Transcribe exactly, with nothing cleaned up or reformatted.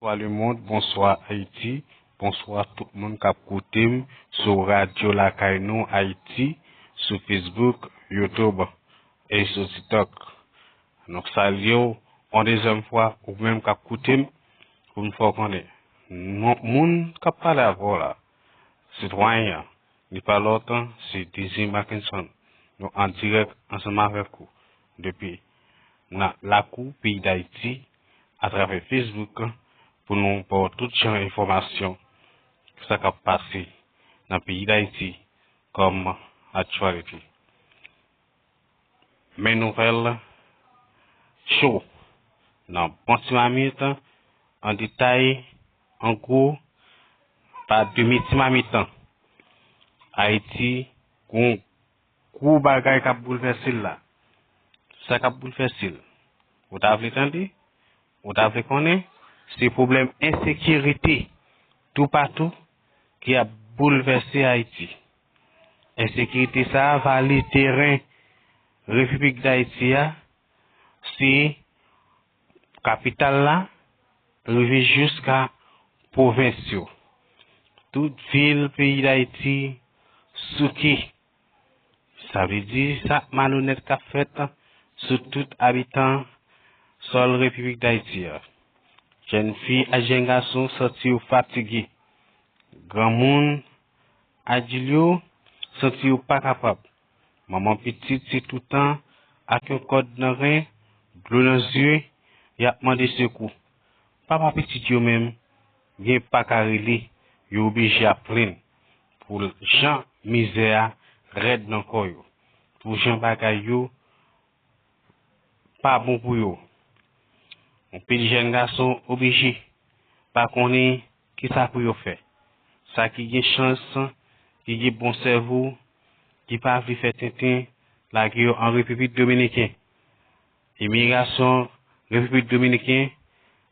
Bonswa lemonn, bonswa Ayiti, bonswa tout moun k ap koute m sou Radyo Lakay Nou Ayiti, sou Facebook, YouTube e sou TikTok. Nou salye w yon dezyèm fwa, ou menm k ap koute m, pou m fè w konnen. Non, moun k ap pale avè w la, sitwayen an, li pa lòt, se Désir Mackenson. Nou an dirèk ansanm avèk ou depi nan lakou peyi Dayiti atravè Facebook pou nou ba w tout jan enfòmasyon sa k ap pase nan peyi Dayiti kòm aktyalite. Men nouvèl cho nan bon ti mamit, an detay, an gwo, pa demi ti mamit. Ayiti, gon gwo bagay k ap boulvèse l la. Sa k ap boulvèse l, ou ta vle tande? Ou ta vle konnen? Se pwoblèm ensekirite toupatou ki ap boulvèse Ayiti. Ensekirite sa a vale teren Repiblik Dayiti a, se kapital la, rive jiska pwovens yo. Tout vil peyi Dayiti souke. Sa vle di sa malonèt k ap fèt sou tout abitan sòl Repiblik Dayiti a. Jèn fi ak jèn gason santi yo fatige. Granmoun, adil yo, santi yo pa kapab. Manman pitit se toutan ak yon kòd nan ren, dlo nan zye, y ap mande sekou. Papa pitit yo menm, gen pa ka rele, yo oblije ap plenn pou jan mizè a rèd nan kò yo, pou jan bagay yo pa bon pou yo. Yon pil jèn gason oblije pa konnen kisa pou yo fè. Sa ki gen chans, ki gen bon sèvo, ki pa vle fè tenten, lage yo an Repiblik Dominiken. Imigrasyon Repiblik Dominiken